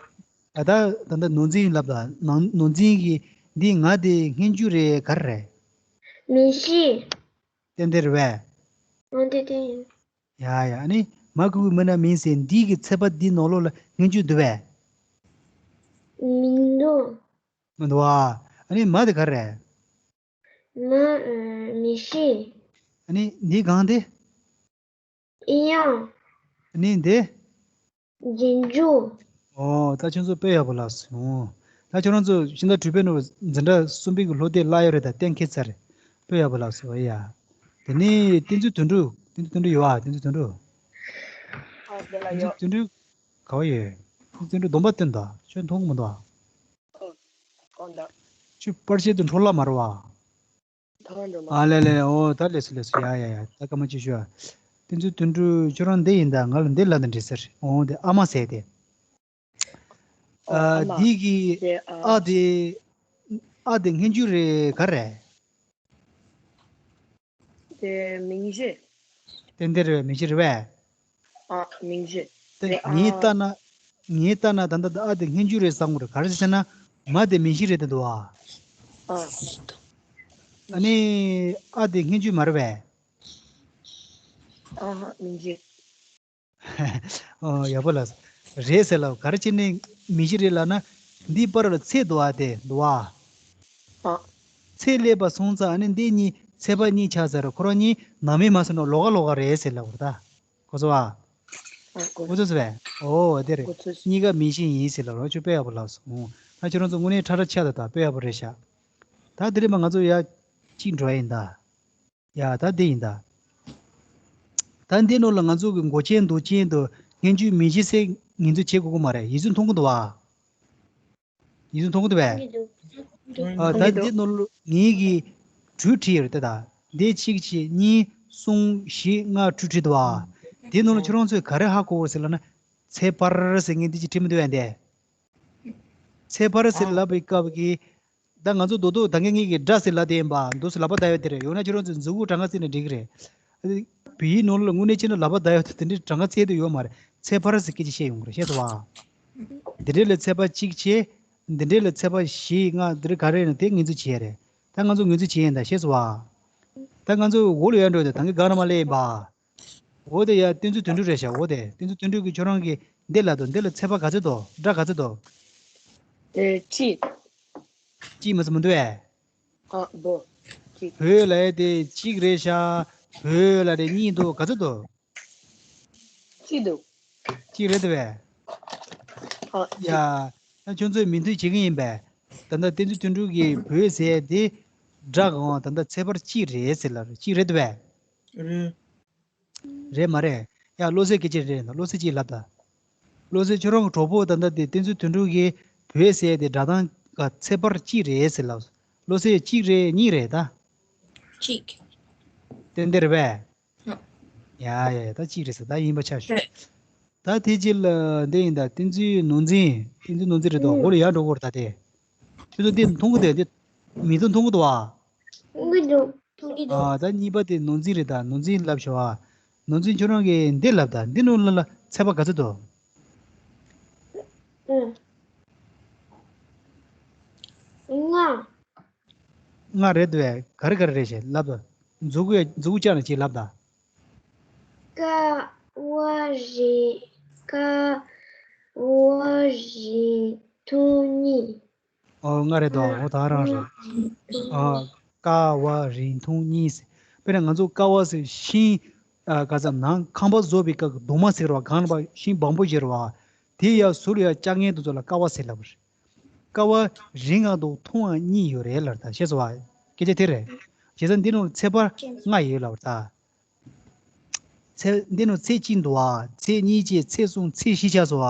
ད་ལྟ་ད་ལྟ་ནོར་འཛིན་ལབ་ད། ནང་ནོར་འཛིན་གྱིས་འདི་ང་དེ་སྔོན་འཇུག་རེད་ག་རེ་རེད། མིང་གཞི། ཏན་ཏན་རེད་པས། འོ་དེ་དེ་ཡིན། ཡ་ཡ། ཨ་ནི་མ་གི་གུ་མི་ན་མིན་ཟེར་འདི་གི་ཚེག་བར་འདི་ནང་ལོགས་ལ་སྔོན་འཇུག་འདུག་པས། མི་འདུག་མི་འདུག་པ། ཨ་ནི་མ་དེ་ག་རེ་རེད། མ། ཨ། མིང་གཞི། ཨ་ནི་འདི་གང་དེ། དབྱངས། ཨ་ནི་འདི། རྗེས་འཇུག་ཨོ། ད་ཁྱོད་ཚོ་དཔེ་ཡག་པོ་ལབ་སོང་། ད་ཁྱོད་རང་ཚོ་ཤིང་རྟ་དྲུག་པའི་ནང་འཛིན་གྲྭ་གསུམ་པའི་གི་སློབ་དེབ་བཀླགས་ཡོད་རེད། ད་གཏན་འཁེལ་ཚར་རེད། དཔེ་ཡག་པོ་ལབ་སོང་ཡ། དེ་ནས་བསྟན་འཛིན་དོན་གྲུབ། བསྟན་འཛིན་དོན་གྲུབ་ཡོད་པ། བསྟན་འཛིན་དོན་གྲུབ། ཨ། དེ་ལ་ཡོད། བསྟན་འཛིན་དོན་གྲུབ་ག་པར་ཡོད། བསྟན་འཛིན་དོན་གྲུབ་འདོན་པ་སྟོན་དང་། ཁྱོད་མཐོང་གི་མི་འདུག་ཨ། ཨོ། གང་ལྟར། ཁྱོད་པར་ཆས་དེ་འཕྲོ་བརླག་མ་རེད་པ། ཐང་འགྲོ་མ། ཨ་ལེ་ལེ། ཨོ་ད་ལེགས་སོ་ལེགས་སོ། ཡ་ཡ་ཡ། ད་སྐར་མ་གཅིག་ཞུ་ཨ། བསྟན་འཛིན་དོན་གྲུབ་ཁྱོད་རང་འདི་ཡིན་ད། ང་ལ་འདི་ལབ་ན་འགྲིག་ས་རེད། ཨོ་འདི་ཨ་མ་ཟེར་དེ། ཨོ། ཨ། ཨ་མ། འདི་གི་དེ་ཨ། ཨ་དེ། ཨ་དེ་སྔོན་འཇུག་རེད་ག་རེ་རེད། དེ་མིང་གཞི། ཏན་ཏན་རེད་པས། མིང་གཞི་རེད་པས། ཨ། མིང་གཞི། དེ་དེ་ཨ། ངས་ལྟ་ན། ངས་ལྟ་ན་ད་ལྟ་ཨ་དེ་སྔོན་འཇུག་རེད་བསམ་གི་རེད། ག་རེ་ཟེར་ན་མ་དེ་མིང་གཞི་རེད་དེ་འདུག་པ། ཨ། ཨ་ནི་ཨ་དེ་སྙན་བརྒྱུད་མ་རེད་པས། ཨ་ཧ། མིང་གཞི། ཨོ། ཡག་པོ་ལབ་སོང་། རེད་ཟེར་ལབ། ག་རེ་བྱས་ནས་མིང་གཞི་རེད་ལབ་ན། འདི་པར་ལ་ཚེག་འདུག་པ། དེ་འདུག་པ། ཨ། ཚེག་སླེབས་པ་སོང་ཙང་ཨ་ནི་འདི་གཉིས་ཚེག་པ་གཉིས་ཆགས་ཚར། ཁོ་རང་གཉིས་ནང་མི་མ་སོང་ན་ལོགས་ཀ་ལོགས་ཀ་རེད་ཟེར་ལབ་པ་རེད་ད། གོ་སོང་ཨ། ཨ། གོ། གོ་ཚོད་སོང་པས། ཨོ་དེ་རེད། གོ་ཚོད་སོང་། གཉིས་ཀ་མིང་གཞི་ཡིན་ཟེར་ལབ་རོགས། ཁྱོད་དཔེ་ཡག་པོ་ལབ་སོང་། ད་ཁྱོད་རང་ཚོ་དངོས་གནས་ཁྲ་ཁྲ་ཆགས་འདུག་ད། དཔེ་ཡག་པོ་རེད་ཤག་ད་དེ་རིང་མ་ང་ཚོ་ཡར་གཅིག་འགྲོ་ཡ་ཡིན་ད། ཡ་ད་འདི་ཡིན་ད། ད་འདི་ནང་ལ་ང་ཚོ་གི་མགོ་ཅན་འདོགས་ཅན་དུ་སྙན་བརྒྱུད་མིང་གཞི་ཟེར་ངེས་འཛུགས་བྱེད་དགོས་ཀྱི་མ་རེད། ཡིག་གཟུགས་མཐོང་གི་འདུག་པ། ཡིག་གཟུགས་མཐོང་གི་འདུག་པས། ཨ། ད་འདི་ནང་ལ་ངེད་ཀྱིས་དྲུག་བྲིས་ཡོད་རེད་ད། འདི་གཅིག་བྱས། གཉིས། གསུམ། བཞི། ལྔ། དྲུག་བྲིས་འདུག་པ། འདི་ནང་ལ་ཁྱོད་རང་ཚོས་ག་རེ་ཧ་གོ་དགོས་ཟེར་ལབ་ན། ཚེག་པར་ཟེར་མཁན་འདི་ཅིག་བྲིས་མི་འདུག་པས་འདི། ཚེག་པར་ཟེར་ལབ་པའི་སྐབས་ཀྱི། ད་ང་ཚོ་རྡོག་རྡོག་ད་གིན་ངེད་ཀྱིས་སྒྲ་ཟེར་ལབ་དེ་ཡིན་པ། འདུག་སེ་ལབ་པ་བརྡ་ཡོད་དེ་རེད། ཡང་ན་ཁྱོད་རང་ཚོས་མཛུབ་གུ་གྲངས་ཀ་བརྩིས་ན་འགྲིག་གི་རེད། བོད་ཡིག་ནང་ལ་དངོས་གནས་བྱས་ན་ལབ་པ་བརྡ་ཡོད་དེ་འདྲའི་གྲངས་ཀ་བརྩི་འདོད་ཡོད་མ་རེད། ཚེག་ཕར་ཟེར་སྐད་ཆ་བཤད་ཡོང་གི་རེད། ཤེས་སོང་བ། འདི་འདྲའི་ལ་ཚེག་ཕར་གཅིག་བྱས། འདི་འདྲའི་ལ་ཚེག་ཕར་བཞི་ལྔ་འདི་འདྲ་ག་རེ་ཡིན་ན་དེ་ངེས་འཛུགས་བྱས་རེད། ད་ང་ཚོ་ངེས་འཛུགས་བྱས་ཡིན་ད། ཤེས་སོང་བ། ད་ང་ཚོ་འོག་ལ་ཡར་འགྲོ་དེ་ད་གིན་སྒང་ན་མར་སླེབས་ཡིན་པ། འོ་དེ་ཡ་གཏན་ཚིགས་དོན་གྲུབ་རེད་ཤག་འོ་དེ་གཏན་ཚིགས་དོན་གྲུབ་ཀྱིས་ཁྱོད་རང་གིས་འདི་ལབ་འདུག་འདི་ལ་ཚེག་ཕར་ག་ཚོད་འདུག་སྒྲ་ག་ཚོད་འདུག་དེ་གཅིག་གཅིག་མ་ཚད་མི་འདུག་ཨེ། ཨ། འདུག་གཅིག་བོད་ལབ་ཡ་དེ་གཅིག་རེད་ཤག་བོད་ལབ་དེ་གཉིས་འདུག་ག་ཚོད་འདུག་གཅིག་འདུག་གཅིག་རེད་འདུག་ཨེ། ཨ། ཡ། གཅིག་ད་ཁྱོད་ཚོས་མོས་མཐུན་བྱེད་ཀྱི་ཡིན་པས། ད་ལྟ་གཏན་ཚིགས་དོན་གྲུབ་ཀྱིས་བོད་ཟེར་ཡ་དེ་སྒྲ་གང་ད་ལྟ་ཚེག་ཕར་གཅིག་རེད་ཟེར་ལབ་རེད། གཅིག་རེད་འདུག་ཨེ། རེད། རེད་མ་རེད། ཡ། བློ་གསལ་སྐད་ཆ་རེད་ད། བློ་གསལ་གཅིག་ལབ་ད། བློ་གསལ་ཁྱོད་རང་གི་གྲོགས་པོ་ད་ལྟ་དེ་གཏན་ཚིགས་དོན་གྲུབ་ཀྱིས་བོད་ཟེར་དེ་སྒྲ་གདངས་ཀ་ཚེག་ཕར་གཅིག་རེད་ཟེར་ལབ། བློ་གསལ་གཅིག་རེད་གཉིས་རེད་ད། གཅིག་ཏན་ཏན་རེད་པས། ཡ་ཡ་ཡ། ད་གཅིག་རེད་ཟེར། ད་ཡིན་པ་ཆ་བཞག་རེད། ད་དེ་རྗེས་ལ་འདི་ཡིན་ད། གཏན་ཚིགས་ནོར་འཛིན། གཏན་ཚིགས་ནོར་འཛིན་རེད་དོ། འོག་ལ་ཡར་འགྲོ་གི་རེད་ད་དེ། ཁྱོད་ཚོ་འདི་མཐོང་གི་འདུག་འདི་མིང་ཐོ་མཐོང་གི་འདུག་བ། མཐོང་གི་འདུག་མཐོང་གི་འདུག་ཨ། ད་གཉིས་པ་དེ་ནོར་འཛིན་རེད་ད། ནོར་འཛིན་ལབ་ཤོག་ཨ། ནོར་འཛིན་ཁྱོད་རང་གིས་འདི་ལབ་ད། འདི་ནང་ལ་ལ་ཚེག་ཕར་ག་ཚོད་འདུག་ཨ། ལྔ། ལྔ་རེད་འདུག་ཨེ། ག་རེ་ག་རེ་རེད་ཞེས་ལབ་ད། མཛུ་གུ་མཛུ་གུ་བཅག་ནས་ཅིག་ལབ་ད། ཀ་བ་བཞི། ཀ་བ་བཞི་ཐུང་གཉིས། ཨོ། ལྔ་རེད་དོ། འོ་ད་རང་རེད། ཨ། ཀ་བ་རིང་ཐུང་གཉིས་ཟེར། དཔེར་ན་ང་ཚོ་ཀ་བ་ཟེར་ཤིང་། ཨ། ག་ཚ་ནང་ཁང་པ་བཟོ་བའི་སྐབས་ཀྱི་གདུང་མ་ཟེར་བ། སྒང་ལ་བ་ཤིང་སྦོམ་པོ་བཞེས་ར་བ། དེ་ཡ་ཟུར་ཡ་བཅག་མཁན་དེ་ཚོ་ལ་ཀ་བ་ཟེར་ལབ་པ་རེད། ཀ་བ་རིང་ང་དང་ཐུང་ང་གཉིས་ཡོད་རེད་ལབ་ད། ཤེས་སོང་བ། སྐད་ཆ་དེ་རེད། བྱས་ཙང་འདི་ནང་ཚེག་ཕར་ལྔ་ཡོད་ལབ་པ་རེད་ད། ཚེག་འདི་ནང་ཚེག་གཅིག་འདུག་བ། ཚེག་གཉིས་བྱས། ཚེག་གསུམ། ཚེག་བཞི་ཆགས་སོང་བ།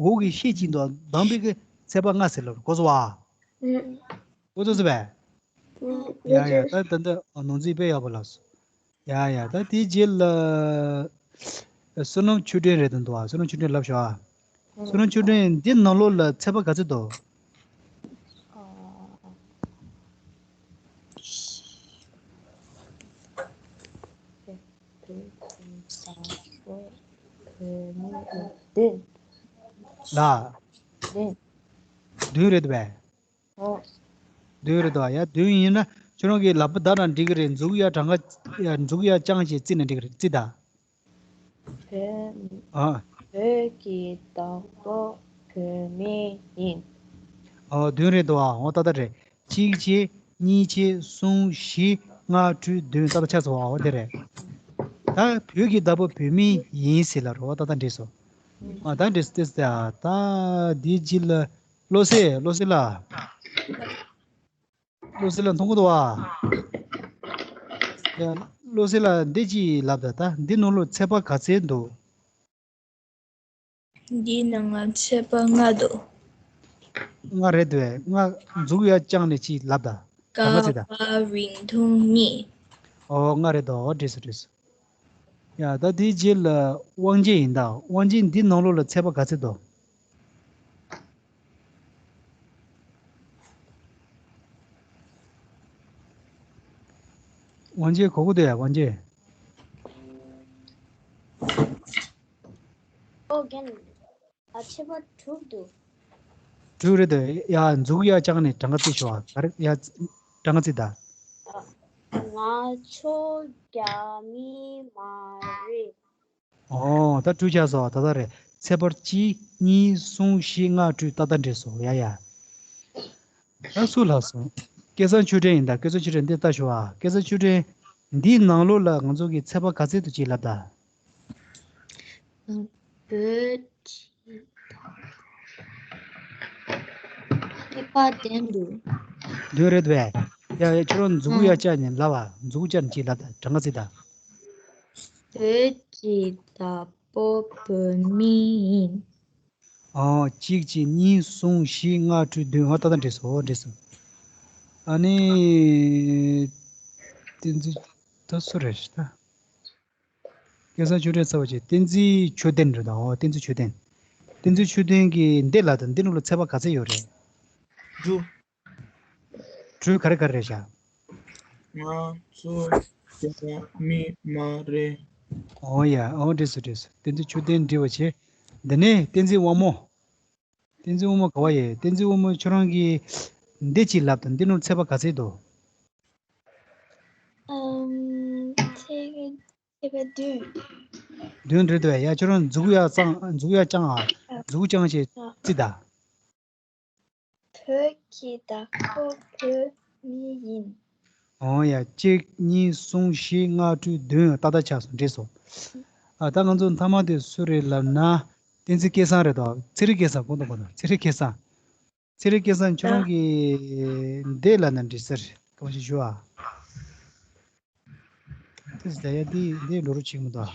འོག་གི་ཤད་གཅིག་འདུག་བ། གདངས་པའི་གི་ཚེག་ཕར་ལྔ་ཟེར་ལབ། གོ་སོང་བ། ཨུ། གོ་ཚོད་སོང་བས། ཡ་ཡ། ད་ད་ད་ནོར་འཛིན་དཔེ་ཡག་པོ་ལབ་སོང་། ཡ་ཡ། ད་དེའི་རྗེས་ལ་བསོད་ནམས་ཆོས་སྒྲོན་རེད་འདུག་བ། བསོད་ནམས་ཆོས་སྒྲོན་ལབ་ཤོག་ཨ། བསོད་ནམས་ཆོས་སྒྲོན། འདི་ནང་ལོགས་ལ་ཚེག་ཕར་ག་ཚོད་འདུག་ལ། བདུན་རེད་འདུག་བས། བདུན་རེད་འདུག་བ། ཡ། བདུན་ཡིན་ན་ཁྱོད་རང་གིས་ལབ་པ་ད་ན་འགྲིག་གི་རེད། མཛུ་གུ་ཡ་གྲངས་ཀ་ཡ། མཛུ་གུ་ཡ་རྐྱང་ཞིག་བརྩིས་ན་འགྲིག་གི་རེད། བརྩིས་ད། བོད། ཨ། བོད་ཀྱི་བདག་པོ་བོད་མི་ཡིན། ཨོ། བདུན་རེད་འདུག་བ། འོ་ད་ད་རེད། གཅིག་བྱས། གཉིས་བྱས། གསུམ། བཞི། ལྔ། དྲུག་བདུན། ད་ད་ཆགས་སོང་བ། འོ་དེ་རེད། ད་བོད་ཀྱི་བདག་པོ་བོད་མི་ཡིན་ཟེར་ལབ་རེད་བ། ད་ད་འགྲིག་སོང་། ཨ། ད་འགྲིག་སོང་། ད་འདིའི་རྗེས་ལ་བློ་གསལ། བློ་གསལ་ལགས། བློ་གསལ་ལགས་མཐོང་གི་འདུག་བ། ཡ། བློ་གསལ་ལགས་འདི་ཅིག་ལབ་ད། ད་འདི་ནང་ལོགས་ཚེག་ཕར་ག་ཚོད་འདུག་འདིའི་ནང་ང་ཚེག་ཕར་ལྔ་འདུག་ལྔ་རེད་འདུག་བས། ལྔ། མཛུ་གུ་ཡ་བརྐྱངས་ནས་ཅིག་ལབ་ད། ཀ་ག་ཚོད་ད། བ་རིང་ཐུང་གཉིས། ཨོ། ལྔ་རེད་འདུག་འགྲིག་སོང་འགྲིག་སོང་། ཡ། ད་དེའི་རྗེས་ལ་དབང་རྒྱལ་ཡིན་ད། དབང་རྒྱལ། འདི་ནང་ལོགས་ལ་ཚེག་ཕར་ག་ཚོད་འདུག་དབང་རྒྱལ་གོ་གི་འདུག་ཡ། དབང་རྒྱལ། ཨོ། རྒན། ཨ། ཚེག་ཕར་དྲུག་འདུག་དྲུག་རེད་འདུག་ཡ། མཛུ་གུ་ཡ་བརྐྱངས་ནས་གྲངས་ཀ་བརྩི་ཤོག་ཨ། ག་རེ་ཡ། གྲངས་ཀ་བརྩི་ད། ཨ། ང་ཚོ་རྒྱ་མི་མ་རེད། ཨོ། ད་དྲུག་ཆགས་སོང་། ད་ལྟ་རེད། ཚེག་བར་གཅིག་གཉིས་གསུམ་བཞི་ལྔ་དྲུག་ཏག་ཏག་འགྲིག་སོང་། ཡ་ཡ། ད་སུ་ལབ་སོང་། སྐལ་བཟང་ཆོས་སྒྲོན་ཡིན་ད། སྐལ་བཟང་ཆོས་སྒྲོན། འདི་ལྟ་ཞུ་ཨ། སྐལ་བཟང་ཆོས་སྒྲོན། འདིའི་ནང་ལོགས་ལ་ང་ཚོ་གི་ཚེག་བར་ག་ཚད་འདུག་ཅིག་ལབ་ད། བོད་ཀྱི་ཚེག་བར་བདུན་འདུག་བདུན་རེད་པས། ཡ་ཡ། ཁྱོད་རང་མཛུ་གུ་ཡར་བཅག་ནས་ལབ་ཨ། མཛུ་གུ་བཅག་ནས་ཅིག་ལབ་ད། གྲངས་ཀ་བརྩི་ད། བོད་ཀྱི་བདག་པོ་བོད་མི་ཡིན། ཨོ། གཅིག་གཅིག་གཉིས་གསུམ་བཞི་ལྔ་དྲུག་བདུན། ཨོ། ད་ལྟ་འགྲིག་སོང་། འགྲིག་སོང་། ཨ་ནི། བསྟན་འཛིན། ད་སུ་རེད་ད། སྐལ་བཟང་ཆོས་སྒྲོན་ཚར་བ་བྱས། བསྟན་འཛིན་ཆོས་ལྡན་རེད་ད། ཨོ། བསྟན་འཛིན་ཆོས་ལྡན། བསྟན་འཛིན་ཆོས་ལྡན་གྱིས་འདི་ལ་ད། འདི་ནང་ལ་ཚེག་བར་ག་ཚད་ཡོད་རེད། དྲུག་དྲུག་ག་རེ་ག་རེ་རེད་ཤག་ང་ཚོ་རྒྱ་མི་མ་རེད། ཨོ་ཡ། ཨོ། འགྲིག་སོང་། འགྲིག་སོང་། བསྟན་འཛིན་ཆོས་ལྡན་འགྲིག་པ་བྱས། འདི་ནས་བསྟན་འཛིན་དབང་མོ། བསྟན་འཛིན་དབང་མོ་ག་བ་ཡེ། བསྟན་འཛིན་དབང་མོ། ཁྱོད་རང་གིས་འདི་ཅིག་ལབ་དང་། འདི་ནང་ཚེག་བར་ག་ཚད་འདུག་ཨམ། ཚེག་ཚེག་བར་བདུན། བདུན་རེད་འདུག་པས། ཡ། ཁྱོད་རང་མཛུ་གུ་ཡར་བརྐྱངས། མཛུ་གུ་ཡར་བརྐྱངས་ཨ། མཛུ་གུ་བརྐྱངས་བྱས་བརྩི་ད། བོད་ཀྱི་བདག་པོ་བོད་མི་ཡིན། ཨོ་ཡ། གཅིག་གཉིས་གསུམ་བཞི་ལྔ་དྲུག་བདུན། ཏག་ཏག་ཆགས་སོང་། འགྲིག་སོང་། ཨ། ད་ང་ཚོ་མཐའ་མ་དེ་སུ་རེད་ལབ་ན། བསྟན་འཛིན་སྐལ་བཟང་རེད་དོ། ཚེ་རིང་སྐལ་བཟང་། དགོངས་དག། དགོངས་དག། ཚེ་རིང་སྐལ་བཟང་། ཚེ་རིང་སྐལ་བཟང་། ཁྱོད་རང་གིས་འདི་ལབ་ན་འགྲིག་ས་རེད། སྐར་མ་གཅིག་ཞུ་ཨ། དེ་ཟེར་ཡ། འདི་འདི་འགྲོ་རུ་ཆིག་མི་འདུག་ཨ།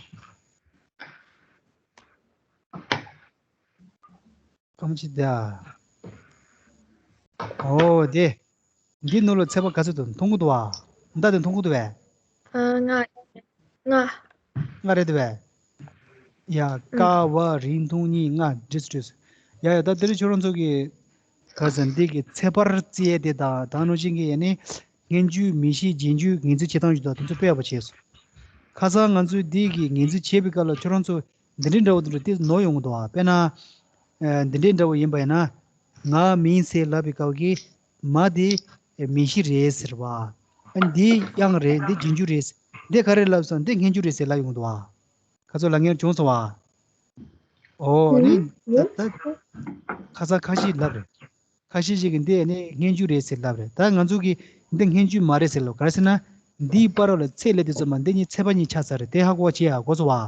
སྐར་མ་གཅིག་བསྡད་ཨ། ཨོ་དེ། འདི་ནང་ལ་ཚེག་བར་ག་ཚོད་འདུག་མཐོང་གི་འདུག་བ། མདའ་དེ་མཐོང་གི་འདུག་བས། ཨ། ལྔ། ལྔ། ལྔ་རེད་འདུག་བས། ཡ། ཀ་བ་རིང་ཐུང་གཉིས་ལྔ། འགྲིག་སོང་། འགྲིག་སོང་། ཡ་ཡ། ད་དེ་རིང་ཁྱོད་རང་ཚོ་གི་ག་ཟེར། འདི་གི་ཚེག་བར་རྩིས་དེ་དང་། ད་ནང་བཞིན་གྱི་ཡ་ནི་སྙན་བརྒྱུད་མིང་གཞི་རྗེས་འཇུག་ངོས་འཛིན་བྱེད་སྟངས་ཞིག་འདུག་དེ་ཚོ་དཔེ་ཡག་པོ་བྱས་སོང་། ཁ་སང་ང་ཚོས་འདི་གི་ངོས་འཛིན་བྱེད་པའི་སྐབས་ལ་ཁྱོད་རང་ཚོ་འདི་འདྲའི་འདྲ་བོ་དེ་འདྲ་དེ་ནོར་ཡོང་གི་འདུག་བ། དཔེར་ན། ཨ། འདི་འདྲའི་འདྲ་བོ་ཡིན་པ་ཡིན་ན། ང་མིན་ཟེར་ལབ་པའི་སྐབས་ཀྱི་མ་དེ་མིང་གཞི་རེད་ཟེར་བ། ཨ། འདི་དབྱངས་རེད། འདི་རྗེས་འཇུག་རེད། འདི་ག་རེ་ལབ་སོང་། འདི་སྙན་བརྒྱུད་རེད་ཟེར་ལབ་ཡོང་གི་འདུག་བ། ཁ་ཚོ་ལབ་མཁན་བྱུང་སོང་བ། ཨོ། ཨ་ནི་ད་ད་ཁ་སང་ཁ་ཤས་ལབ་རེད། ཁ་ཤས་ཤིག་གིས་འདི་ནི་སྙན་བརྒྱུད་རེད་ཟེར་ལབ་རེད། ད་ང་ཚོ་གིས་འདི་སྙན་བརྒྱུད་མ་རེད་ཟེར་ལབ། ག་རེ་ཟེར་ན། འདིའི་བར་ལ་ཚེག་ལབ་དུས་ཙམ་པ་འདི་གཉིས་ཚེག་བར་གཉིས་ཆགས་ཚར་རེད། དེ་ཧ་གོ་བ་བྱེད་ཨ། གོ་སོང་བ།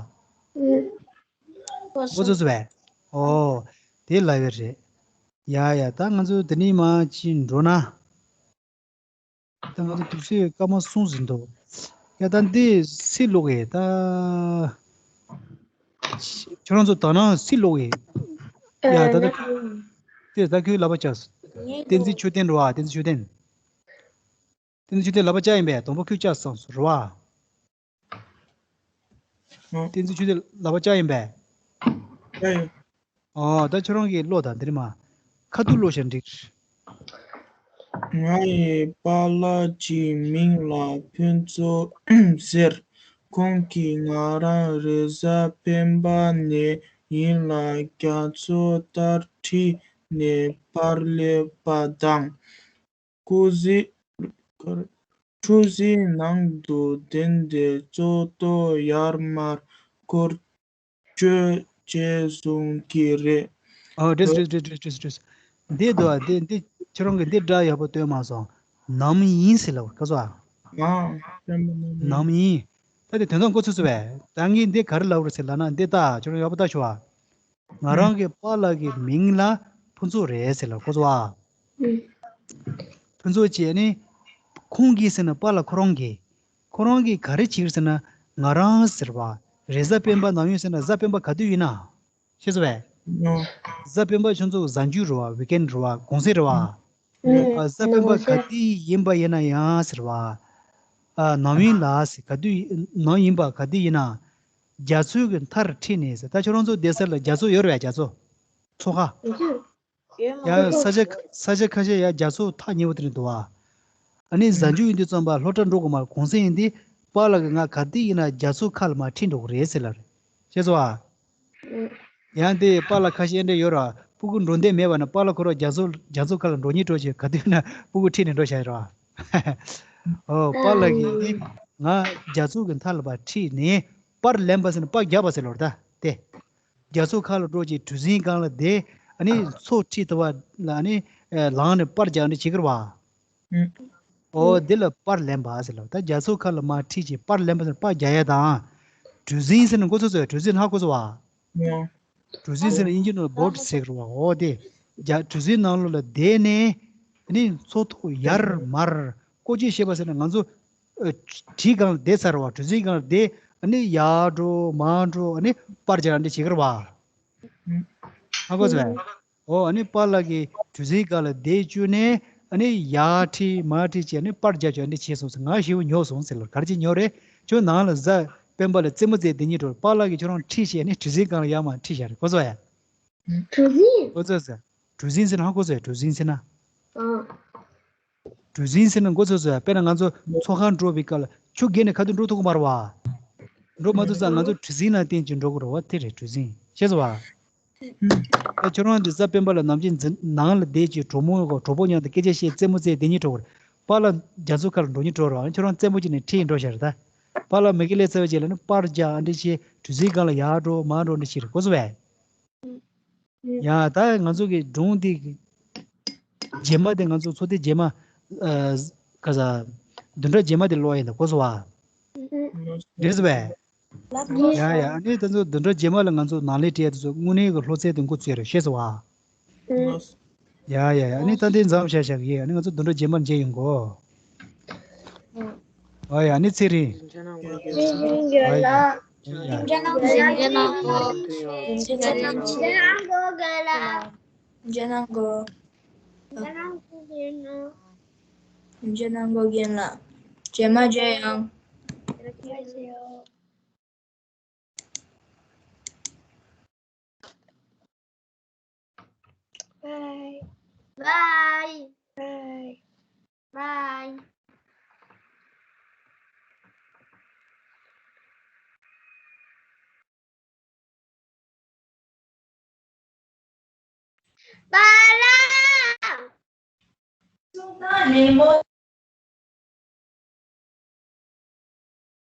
གོ་སོང་། གོ་སོང་བས། ཨོ། དེ་ལབ་ཡོད་རེད། ཡ་ཡ། ད་ང་ཚོ་འདི་ནས་མར་ཅིག་འགྲོ་ན། ད་ང་ཚོ་དུས་ཚོད་སྐར་མ་གསུམ་ཟིན་འདུག་ཡ། ད་འདི་སི་ལོག་ཡེ་ད། ཁྱོད་རང་ཚོ་ད་ནང་སི་ལོག་ཡེ། ཡ། ད་ད། དེ་ད་ཁོས་ལག་པ་བཅག་བསྟན་འཛིན་ཆོས་ལྡན་རེད་བ། བསྟན་འཛིན་ཆོས་ལྡན། བསྟན་འཛིན་ཆོས་ལྡན་ལག་པ་བཅག་ཡིན་པས། དང་པོ་ཁོས་བཅག་སོང་རེད་བ། ཨ། བསྟན་འཛིན་ཆོས་ལྡན་ལག་པ་བཅག་ཡིན་པས། ཨེ། ཨོ། ད་ཁྱོད་རང་གིས་ཀློག་དང་། འདིར་མ་ཁ་ཐུག་ཀློག་བྱས་འགྲིག་ང་ཡི་པཱ་ལགས་ཀྱི་མིང་ལ་ཕུན་ཚོགས་ཟེར། ཁོང་གིས་ང་རང་རེས་གཟའ་སྤེན་པ་ནས་ཡིན་ལ་རྒྱ་མཚོ་ལྟར་ཁྲིད་ནས་པར་སླེབས་པ་དང་། ཁྲུ་གཟིངས། ཁྲུ་གཟིངས་ནང་དུ་བསྡད་དེ་མཚོ་ཐོག་ཡར་མར་འཁོར་སྐྱོད་བྱས་སོང་གི་རེད། ཨོ། འགྲིག་འགྲིག་འགྲིག་འགྲིག་འགྲིག་འགྲིག་འདི་འདུག་ཨ། འདི་འདི་ཁྱོད་རང་གིས་འདི་སྒྲ་ཡག་པོ་སྟོན་མ་སོང་། ནམ་ཡིན་ཟེར་ལབ། ག་ཚོད་ཨ། ཨ། སྤེན་པ་ནམ་ཡིན། ནམ་ཡིན། ད་དེ་དོན་དག་གོ་ཚོད་ཚོད་བས། ད་ངས་འདི་ག་རེ་ལབ་རེད་ཟེར་ལབ་ན། འདི་ད་ཁྱོད་རང་ཡག་པོ་ལྟ་ཞོག་ཨ། ང་རང་གི་པཱ་ལགས་ཀྱི་མིང་ལ་ཕུན་ཚོགས་རེད་ཟེར་ལབ། གོ་སོང་ཨ། ཨུ། ཕུན་ཚོགས་ཀྱིས་ནི། ཁོང་གིས་ཟེར་ན་པཱ་ལགས་ཁོ་རང་གིས། ཁོ་རང་གིས་ག་རེ་བྱེད་ཟེར་ན། ང་རང་ཟེར་བ། རེས་གཟའ་སྤེན་པ་ནམ་ཡིན་ཟེར་ན། གཟའ་སྤེན་པ་ག་དུས་ཡིན་ན། ཤེས་སོང་བས། ཨོ། གཟའ་སྤེན་པ་ཁྱོད་ཚོ་གཟའ་མཇུག་རེད་བ། ཝིག་ཨེན་རེད་བ། གུང་སེང་རེད་བ། ཨུ། ཨ། གཟའ་སྤེན་པ་ག་དུས་ཡིན་པ་ཡིན་ན་ཡང་ཟེར་བ། ཨ། ནམ་ཡིན་ལ་ཟེར། ག་དུས་ནམ་ཡིན་པ་ག་དུས་ཡིན་ན། རྒྱ་མཚོའི་གི་མཐར་ཁྲིད་ནས་ཟེར། ད་ཁྱོད་རང་ཚོ་བསྡད་ས་ལ་རྒྱ་མཚོ་ཡོད་རེད་བས། རྒྱ་མཚོ། མཚོ་ཁ། ཡོད་མ་ཡ། རེད། ས་ཆ་ས་ཆ་ཁ་ཤས་ཡ་རྒྱ་མཚོ་ཐག་ཉེ་བོ་དེ་ནས་འདུག་བ། ཨ་ནི་གཟའ་མཇུག་ཡིན་དུས་ཙམ་པ་སློབ་གྲྭ་འགྲོ་དགོས་མ་རེད། གུང་སེང་ཡིན་དུས་པཱ་ལགས་ཀྱིས་ང་ག་དུས་ཡིན་ན་རྒྱ་མཚོ་ཁ་ལ་མར་ཁྲིད་འགྲོ་གི་རེད་ཟེར་ལབ་རེད། ཤེས་སོང་བ། ཡང་དེ་པཱ་ལགས་ཁ་ཤས་འདྲ་ཡོད་ར། སྤུ་གུ་འགྲོ་འདོད་མེད་པ་ན་པཱ་ལགས་ཁོ་རང་རྒྱ་མཚོ་རྒྱ་མཚོ་ཁ་ལ་འགྲོ་སྙིང་བྲོ་བྱས། ག་དུས་ན་སྤུ་གུ་ཁྲིད་ནས་འགྲོ་བཞག་ཡོད་ར། ཨོ། པཱ་ལགས་ཀྱིས་ནི་ང་རྒྱ་མཚོ་གི་མཐའ་ལ་ཕར་ཁྲིད་ནས་པར་ལེན་པ་ཟེར་ན་པར་རྒྱག་པ་ཟེར་ལབ་རེད་ད་དེ། རྒྱ་མཚོ་ཁ་ལ་འགྲོ་ཅིག་གྲུ་གཟིངས་སྒང་ལ་བསྡད། ཨ་ནི་མཚོ་ཁྲིད་ཐུབ་པ་ལ་ཨ་ནི་ལངས་ནས་པར་རྒྱག་ནས་བྱེད་ཀྱི་རེད་བ། ཨོ། འདི་ལ་པར་ལེན་པ་ཟེར་ལབ། ད་རྒྱ་མཚོ་ཁ་ལ་མར་ཁྲིད་ཅིག་པར་ལེན་པ་ཟེར་ན་པར་རྒྱག་ཡ་དང་། གྲུ་གཟིངས་ཟེར་ན་མགོ་ཚོས་ཚོས་གྲུ་གཟིངས་ཧ་གོ་སོང་བ། གྲུ་གཟིངས་ཟེར་ན་དབྱིན་ཇི་ནང་ལ་བོཊ་ཟེར་གི་རེད་བ། འོ་དེ། རྒྱ་གྲུ་གཟིངས་ནང་ལོགས་ལ་བསྡད་ནས་ནི་མཚོ་ཐོག་ཡར་མར་བཀོལ་སྤྱོད་བྱེད་པ་ཟེར་ན་ང་ཚོ་ཨ་གྲུ་གཟིངས་སྒང་ལ་བསྡད་ཚར་བ། གྲུ་གཟིངས་སྒང་ལ་བསྡད། ཨ་ནི་ཡར་འགྲོ་མར་འགྲོ། ཨ་ནི་པར་རྒྱག་འདྲ་བྱེད་ཀྱི་རེད་བ། ཧ་གོ་སོང་ངས། འོ། ཨ་ནི་པཱ་ལགས་ཀྱིས་གྲུ་གཟིངས་སྒང་ལ་བསྡད་བཅུག་ནས་ཨ་ནི་ཡར་ཁྲིད་མར་ཁྲིད་བྱས་ཨ་ནི་པར་རྒྱག་བྱས་ཨ་ནི་བྱས་སོང་ཟེར། ང་ཞེ་པོ་ཉོབ་སོང་ཟེར་ལབ། ག་རེ་བྱས་ཉོབ་རེད། ཁྱོད་ནང་ལ་གཟའ་སྤེན་པ་ལ་རྩེད་མོ་རྩེ་བསྡད་མཁན་འགྲོ། པཱ་ལགས་ཀྱིས་ཁྱོད་རང་ཁྲིད་བྱས་ཨ་ནི་གྲུ་གཟིངས་སྒང་ལ་ཡར་མར་ཁྲིད་བཞག་རེད། གོ་སོང་ངས། གྲུ་གཟིངས། གོ་སོང་ཟེར། གྲུ་གཟིངས་ཟེར་ན་ཧ་གོ་སོང་ངས། གྲུ་གཟིངས་ཟེར་ན། ཨ། གྲུ་གཟིངས་ཟེར་ན་མགོ་ཚོས་ཚོས། དཔེར་ན་ང་ཚོ་མཚོ་ཁར་འགྲོ་བའི་སྐབས་ལ་ཆུ་བརྒལ་ནས་ཁ་ཐུག་འགྲོ་ཐུབ་ཀྱི་མ་རེད་བ། འགྲོ་མ་ཐུབ་ཙང་ང་ཚོ་གྲུ་གཟིངས་ལ་བརྟེན་ཅིང་འགྲོ་དགོས་རེད་བ། དེ་རེད་གྲུ་གཟིངས། ཤེས་སོང་བ། ད་ཁྱོད་རང་འདི་གཟའ་སྤེན་པ་ལ་ནམ་རྒྱུན་འཛིན་ནང་ལ་བསྡད་ཅིང་གྲོགས་མོ་གྲོགས་པོ་མཉམ་དུ་སྐད་ཆ་བཤད་རྩེད་མོ་རྩེ་བསྡད་མཁན་འགྲོ་གི་རེད། པཱ་ལགས་རྒྱ་མཚོ་ཁ་ལ་འགྲོ་མཁན་འགྲོ་རེད་བ། ཁྱོད་རང་རྩེད་མོ་བྱས་ནས་ཁྲིད་འགྲོ་བཞག་རེད་ད། པཱ་ལགས་མ་གི་ལས་ཚར་བའི་རྗེས་ལ་ནི་པར་རྒྱག་ཨ་འདྲ་བྱས་གྲུ་གཟིངས་སྒང་ལ་ཡར་འགྲོ་མར་འགྲོ་འདྲ་བྱས་རེད། གོ་སོང་བས། ཡ། ད་ང་ཚོ་གི་སྒྲུང་འདི་རྗེས་མ་དེ་ང་ཚོ་ཚོགས་ཐེངས་རྗེས་མ། ཨ། ག་ས། བདུན་ཕྲག་རྗེས་མ་དེ་ཀློག་ཡིན་ད། གོ་སོང་བ། རེད་སོང་བས། ཡ་ཡ། ཨ་ནི་ད་ཚོ་བདུན་ཕྲག་རྗེས་མ་ལ་ང་ཚོ་ནང་ལས་བྲིས་ཡ་དེ་ཚོ་དངོས་གནས་ཀྱི་ལྷུག་རྩལ་དེ་འགོ་ཚུགས་རེད། ཤེས་སོང་བ། ཡ་ཡ་ཡ། ཨ་ནི་ད་འདི་མཚམས་བཞག་བཞག་གི་ཡིན། ཨ་ནི་ང་ཚོ་བདུན་ཕྲག་རྗེས་མར་མཇལ་ཡོང་གོ། ཨ་ཡ། ཨ་ནི་ཚེ་རིང་། ཨ་ཡ། ཨ་ཡ། ཡུན་ཆད་གནང་གོ། ཡུན་ཆད་གནང་གོ། ཡུན་ཆད་གནང་གོ། ཡུན་ཆད་གནང་གོ་རྒན་ལགས། རྗེས་མ་མཇལ་ཡོང་། Bye. Bye. Bye. Bye. Bye.